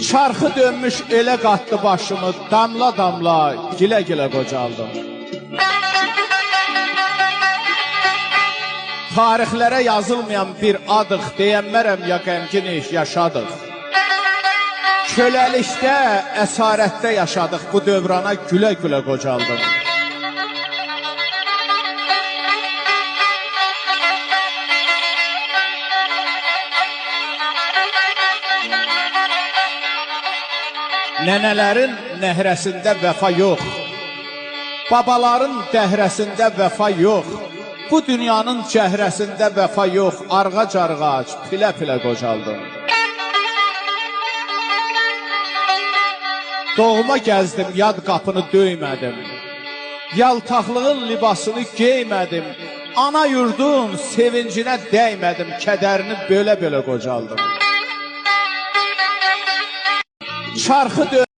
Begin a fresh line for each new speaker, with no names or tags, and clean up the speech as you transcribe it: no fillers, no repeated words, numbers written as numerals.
Çarxı dönmüş elə qatdı başımı, damla-damla, gilə-gilə qocaldım. Tarixlərə yazılmayan bir adıq, deyənmərəm ya qəmginik, yaşadıq. Köləlikdə, əsarətdə yaşadıq, bu dövrana gülə-gülə qocaldım. Nənələrin nəhrəsində vəfa yox, babaların dəhrəsində vəfa yox, bu dünyanın cəhrəsində vəfa yox, arğac-arğac, pilə-pilə qocaldım. Doğma gəzdim, yad qapını döymədim, yaltaqlığın libasını geymədim, ana yurdun sevincinə dəymədim, kədərini belə-belə qocaldım. Çarxı dön